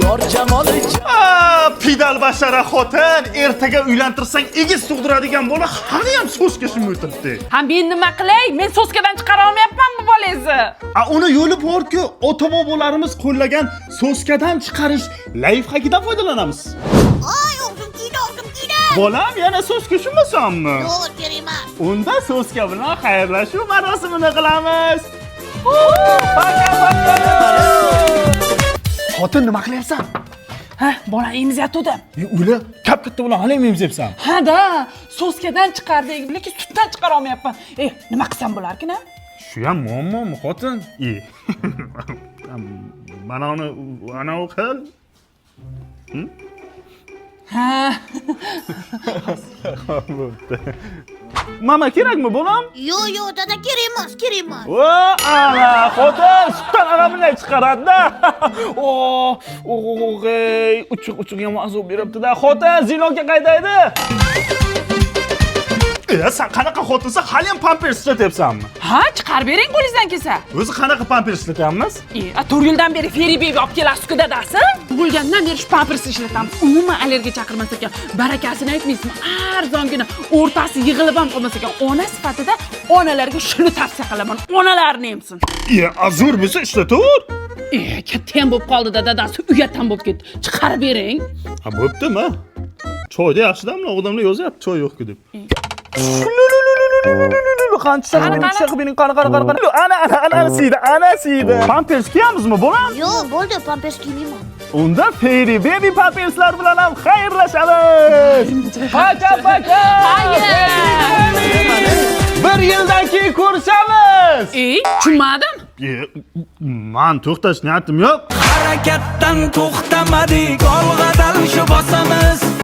Yor jamoli. Pidal bashara xotin, ertaga uylantirsang egiz tug'diradigan bola hali ham соска shimib o'tiribdi. Ha, men nima qilay? Men соска dan chiqara olmayapman bu bolangizni. A, uni yo'li borku, ota bobolarimiz qo'llagan соска dan chiqarish лайфхак idan foydalanamiz. Oy, og'zim kiydi, og'zim kiydi. Bolam, yana соска shimmasanmi? Yo'q, kerak emas. Unda соска bilan xayrlashuv marosimini qilamiz. Пока, пока. Xotin, nima qilyapsan? Ha, bolani emizayotgandim. E, ular kap katta bilan hali ham emizyapsan. Ha da, соска dan chiqardik, lekin sutdan chiqara olmayapman. E, nima qilsam bo'larkin, a? Shu ham muammomi, xotin? E. Mana uni anavi qil. Ha. Bo'pti. Mama kerakmi, bolam? Yo'q, yo'q, dada, kerak emas, kerak emas. O, ana, xotin sutdan ana bunday chiqaradi-da. O, o, ey, uchuq uchuq yomon azob beribdi-da. Xotin, зеленка qayda edi? E, sen qanaqa xotinsan, hali ham pampers ishlatyapsanmi? Ha, chiqarib bering qo'lingizdan kelsa. O'zi qanaqa pampers ishlatyapmiz? E, 4 yildan beri Fairy Baby olib kelasiz-ku, dadasi. Tug'ilgandan beri shu pampers ishlatamiz. Umuman allergiya chaqirmas ekan. Barakasini aytmaysizmi? Arzongina, o'rtasi yig'ilib ham qolmas ekan. Ona sifatida onalarga shuni tavsiya qilaman. Onalarni emsin. E, zo'r bo'lsa ishlataver. E, katta ham bo'lib qoldi-da, dadasi, uyat ham bo'lib ketdi. Chiqarib bering. Ha, bo'ptimi? Choyda yaxshi damla, odamlar yozyapti, choy yo'q-ku deb. Qancha Qani, qani? qilib bering, qani, qani, qani, qani. Ana, ana, ana siydi, ana siydi. Pampers kiyamizmi, bolam? Yo'q, bo'ldi, pampers kiymayman. Unda Fairy Baby pamperslar bilan ham xayrlashamiz. Пока, пока. Bir yildan keyin ko'rishamiz. E, tushunmadim. E, man to'xtash niyatim yo'q. Harakatdan to'xtamadik.